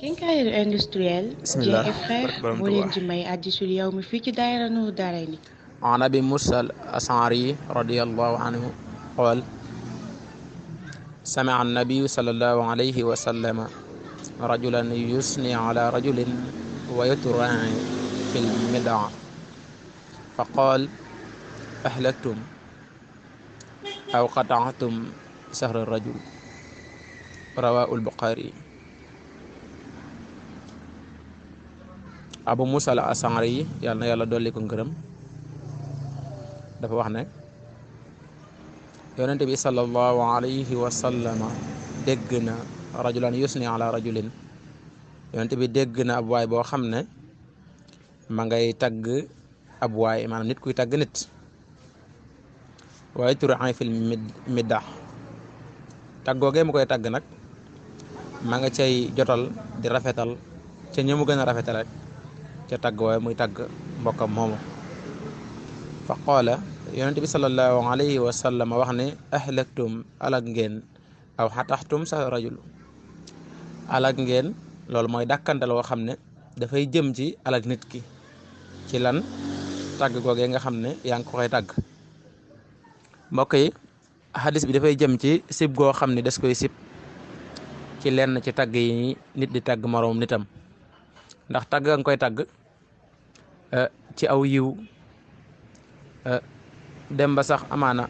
Quincaillerie industrielle Dieng bismillah et frères barke borom moo leen Tuubaa. di may hadiisul yawmi fii ci daayira Nuuru Daarayni. an abi musa al ashari radiyallahu anhu qaal sami'a annabiyu sallallahu alayhi wa sallam rajulan yusni ala rajulin wa yutrai fi lmida fa qaal ahlaktum aw qata'tum sahra rajul rawahu al-Bukhari. Abu Musa al Ashari yàlla na yàlla dolli ko ngërëm dafa wax ne yonente bi sallallahu alayhi wa sallama dégg na rajulan yusni ala rajulin yonente bi dégg na ab waay boo xam ne ma ngay tagg ab waay maanaam nit kuy tagg nit waaye turan fil middah taggoogee mu koy tagg nag ma nga cay jotal di rafetal ca ñi mu gën a rafetal rek ca tagg waaye muy tagg mbokkam moomu fa qaala yonent bi sallallahu alayhi wa sallam wax ne ahlaktum alag ngeen aw xataxtum sa rajul alag ngeen loolu mooy dàkkantal woo xam ne dafay jëm ci alag nit ki ci lan tagg googee nga xam ne yaa ngi ko koy tagg mbokk yi hadis bi dafay jëm ci sib goo xam ne des koy sib ci lenn ci tagg yi nit di tagg moroom nitam ndax tagg nga koy tagg ci aw yiw dem ba sax amaana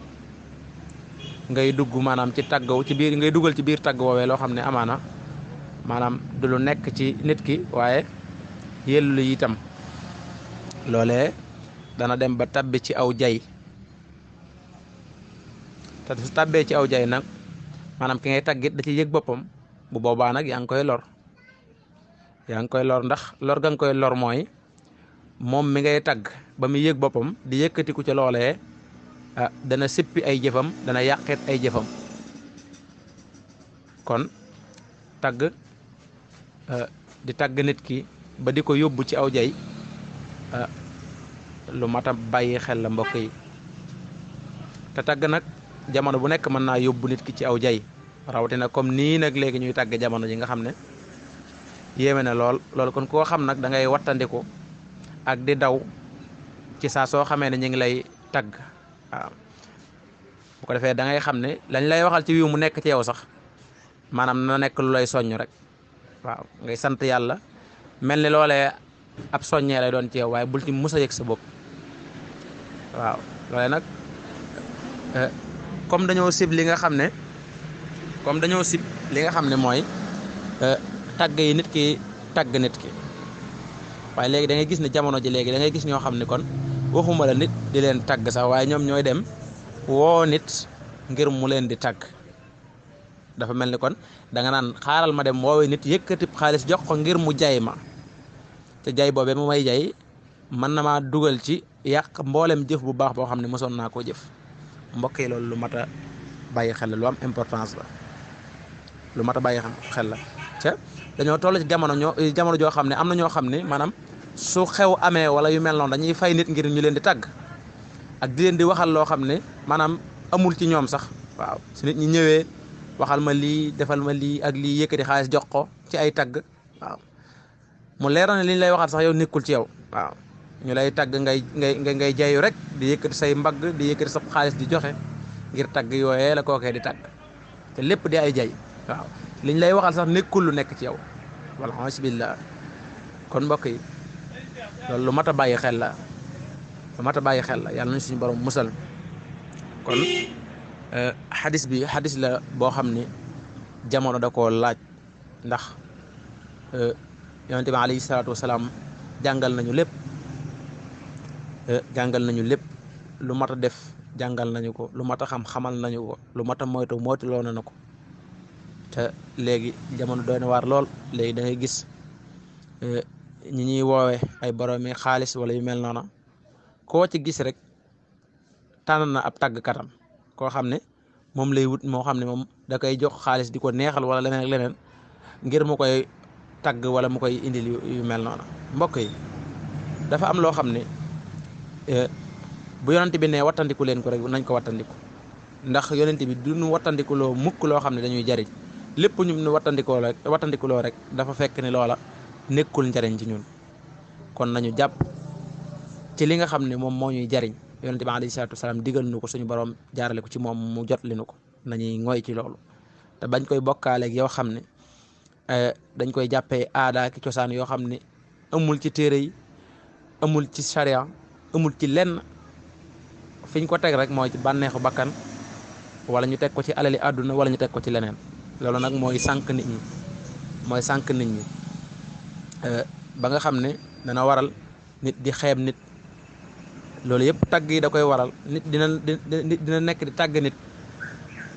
ngay dugg maanaam ci tàggaw ci biir ngay dugal ci biir tàgg woowee loo xam ne amaana maanaam du lu nekk ci nit ki waaye yellu itam loolee dana dem ba tabbi ci aw jay te su tabbee ci aw jay nag maanaam ki ngay tàggit da ci yëg boppam bu boobaa nag yaa ngi koy lor ndax lor ga nga koy lor mooy moom mi ngay tagg ba muy yëg boppam di yëkkatiku ca loolee dana sippi ay jëfam dana yàqeet ay jëfam kon tagg di tagg nit ki ba di ko yóbbu ci aw jay lu mat a bàyyi xel la mbokk yi te tagg nag jamono bu nekk mën naa yóbbu nit ki ci aw jay rawatina comme nii nag léegi ñuy tagg jamono ji nga xam ne yéeme na loolu kon koo xam nag da ngay wattandiku ak di daw ci saa soo xamee ne ñu ngi lay tagg waaw bu ko defee da ngay xam ne lañ lay waxal ci wiw mu nekk ci yow sax maanaam na nekk lu lay soññ rek waaw ngay sant yàlla mel ni loolee ab soññee lay doon ci yow waaye bul ci mus a yëg sa bopp waaw loolee nag comme dañoo sib li nga xam ne mooy tagg yi nit ki tagg nit ki waaye léegi da ngay gis ne jamono ji léegi da ngay gis ñoo xam ne kon waxuma la nit di leen tagg sax waaye ñoom ñooy dem woo nit ngir mu leen di tagg dafa mel ni kon da nga naan xaaral ma dem woowee nit yëkkati xaalis jox ko ngir mu jay ma te jay boobee mu may jay mën na maa dugal ci yàq mboolem jëf bu baax boo xam ne mosoon naa koo jëf mbokk yi loolu lu mat a bàyyi xel la lu am importance la lu mat a bàyyi xel la te dañoo toll ci jamono joo xam ne am na ñoo xam ne maanaam su xew amee wala yu mel noonu dañuy fay nit ngir ñu leen di tagg ak di leen di waxal loo xam ne maanaam amul ci ñoom sax waaw su nit ñi ñëwee waxal ma lii defal ma lii ak lii yëkkati xaalis jox ko ci ay tagg waaw mu leeroon ne li ñu lay waxal sax yow nekkul ci yow waaw ñu lay tagg ngay jayu rek di yëkkati say mbagg di yëkkati sa xaalis di joxe ngir tagg yooyee la kookee di tagg te lépp di ay jay waaw liñ lay waxal sax nekkul lu nekk ci yow wala bismillah kon mbokk yi loolu lu mat a bàyyi xel la yàlla nañ suñu borom musal kon xadis bi xadis la boo xam ni jamono da koo laaj ndax yonente bi alayhi salaatu wasalaam jàngal nañu lépp lu mat a def jàngal nañu ko lu mat a xam xamal nañu ko lu mat a moytuloo na ko te léegi jamono doy na waar lool léegi da ngay gis ñi ñuy woowe ay boroomi xaalis wala yu mel noona koo ci gis rek tànn na ab tàggkatam koo xam ne moom lay wut moo xam ne moom da koy jox xaalis di ko neexal wala leneen ak leneen ngir mu koy tagg wala mu koy indil yu mel noona mbokk yi dafa am loo xam ne bu yonent bi ne wattandiku leen ko rek nañ ko wattandiku ndax yonent bi duñu wattandiku loo mukk loo xam ne dañuy jariñ lépp ñu wattandikuloo rek dafa fekk ni loola nekkul njariñ ci ñun kon nañu jàpp ci li nga xam ne moom moo ñuy jariñ yonente bi alayhi salaatu wasalaam digal nu ko suñu borom jaarale ko ci moom mu jot li nu ko nañuy ngoy ci loolu te bañ koy bokkaaleeg yoo xam ne dañ koy jàppee aada ki cosaan yoo xam ne amul ci téere yi amul ci charia amul ci lenn fiñ ko teg rek mooy ci bànneexu bakkan wala ñu teg ko ci alali àdduna wala ñu teg ko ci leneen loolu nag mooy sànq nit ñi ba nga xam ne dana waral nit di xeeb nit loolu yëpp tagg yi da koy waral nit dina nekk di tagg nit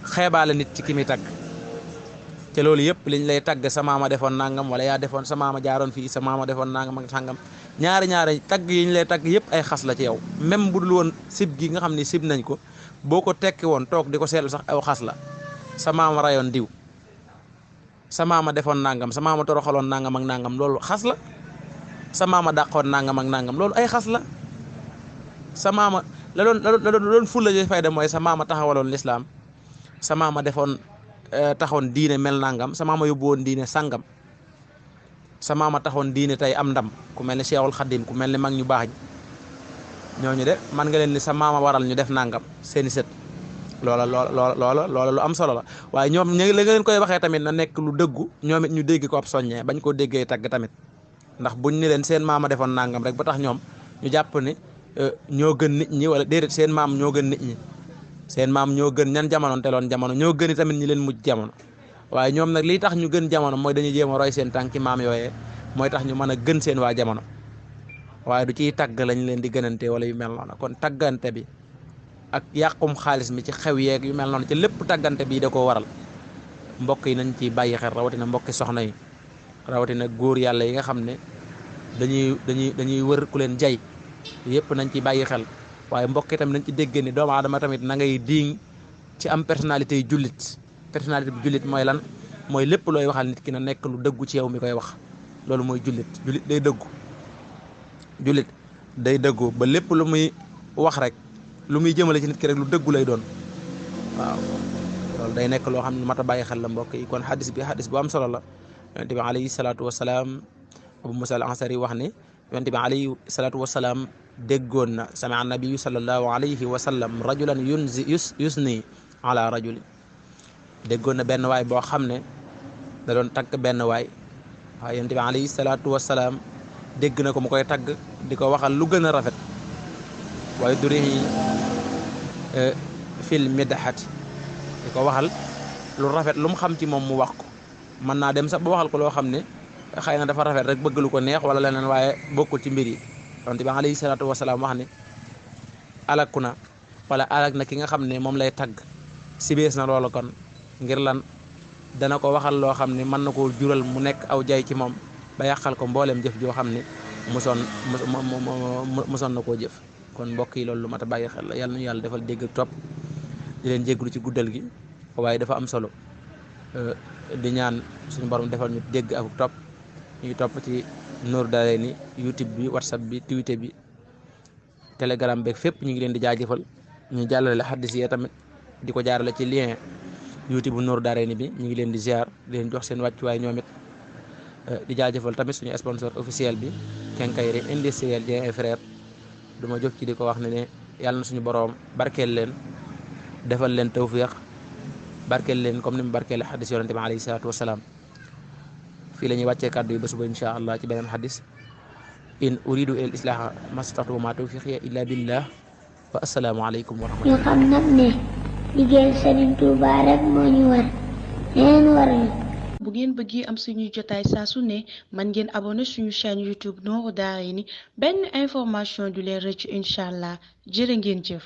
xeebaale nit ci ki muy tagg te loolu yëpp liñ lay tagg sa maama defoon nangam wala yaa defoon sa maama jaaroon fii sa maama defoon nangam ak sàngam ñaari tagg yi ñu lay tagg yëpp ay xas la ci yow même bu dul woon sib gi nga xam ne sib nañ ko boo ko tekki woon toog di ko seetlu sax aw xas la sa maama rayoon diw sa maama defoon nangam sa maama toroxaloon nangam ak nangam loolu xas la sa maama dàqoon nangam ak nangam loolu ay xas la sa maama la doon fulla ji fayda mooy sa maama taxawaloon lislaam sa maama defoon taxoon diine mel nangam sa maama yóbbu woon diine sangam sa maama taxoon diine tey am ndam ku mel ni Cheikhul Khadim ku mel ni mag ñu baax ñooñu de man nga leen ni sa maama waral ñu def nangam seeni sët loola lu am solo la waaye ñoom la nga leen koy waxee tamit na nekk lu dëggu ñoom it ñu dégg ko ab soññee bañ koo déggee tagg tamit ndax buñ ni leen seen maama defoon nangam rek ba tax ñoom ñu jàpp ni ñoo gën nit ñi wala déedéet seen maam ñoo gën nit ñi seen maam ñoo gën ñan jamono teloon jamono ñoo gëni tamit ñi leen mujj jamono waaye ñoom nag lii tax ñu gën jamono mooy dañuy jéem a roy seen tànki maam yooyee mooy tax ñu mën a gën seen waa jamono waaye du ciy tagg lañ leen di gënante wala yu mel noonu kon taggante bi ak yàqum xaalis mi ci xew yeeg yu mel noonu ci lépp taggante bi da koo waral mbokk yi nañ ci bàyyi xel rawatina mbokki soxna yi rawatina góor yàlla yi nga xam ne dañuy wër ku leen jay yëpp nañ ci bàyyi xel waaye mbokk yi tamit nañ ci dégg ni doomu aadama tamit na ngay diing ci am personnalité yu jullit personnalité bu jullit mooy lan mooy lépp looy waxal nit ki na nekk lu dëggu ci yow mi koy wax loolu mooy jullit day dëggu ba lépp lu muy wax rek lu muy jëmale ci nit ki rek lu dëggu lay doon waaw loolu day nekk loo xam ne mat a bàyyi xel la mbokk yi kon xadis bu am solo la yonent bi alayhi salaatu wasalaam Abu Musa al-Ansari wax ne yonent bi alayhi salaatu wasalaam déggoon na sami an nabiyu sallallahu alayhi wa sallam rajulan yusni ala rajulin déggoon na benn waay boo xam ne da doon tagg benn waay waaye yonent bi alayhi salaatu wasalaam dégg na ko mu koy tagg di ko waxal lu gën a rafet waaye durihi fil midhati di ko waxal lu rafet lu mu xam ci moom mu wax ko mën naa dem sax ba waxal ko loo xam ne xëy na dafa rafet rek bëgg lu ko neex wala leneen waaye bokkul ci mbir yi yonent bi alayhi salaatu wasalaam wax ne alaku na wala alak na ki nga xam ne moom lay tagg si bees na loola kon ngir lan dana ko waxal loo xam ne mën na koo jural mu nekk aw jay ci moom ba yàqal ko mbooleem jëf joo xam ne mosoon na koo jëf kon mbokk yi loolu lu mat a bàyyi xel la yàlla nu yàlla defal dégg ak topp di leen jégglu ci guddal gi waaye dafa am solo di ñaan suñu borom defal ñu dégg ak topp ñuy topp ci Nour Darayni YouTube bi WhatsApp bi Twitter bi Telegram beeg fépp ñu ngi leen di jaajëfal ñu jàllale xaddis yi tamit di ko jaarale ci lien YouTube bu Nour Darayni bi ñu ngi leen di ziar di leen jox seen wàccuwaay ñoom it di jaajëfal tamit suñu sponsor officiel bi Kenkayri Industriel Dieng et Frères du ma jóg ci di ko wax ne yàlla na suñu borom barkeel leen defal leen tawfiq barkeel leen comme ni mu barkeele xadis yonente bi alayhi salaatu wasalaam fii la ñuy wàccee kàddu yi ba suba insha allah ci beneen xadis in uridu il islaha mastatu ma tawfiqiya illa billah wa assalaamu aleykum wa rahmatullah ñu xam nag ne liggéeyal Sëriñ Tuubaa rek moo ñu war neen war ñu bu ngeen bëggee am suñuy jotaay saa su ne man ngeen abonné suñu chaîne YouTube Nour Darayni benn information du leen rëcc incha allah jërë ngeen jëf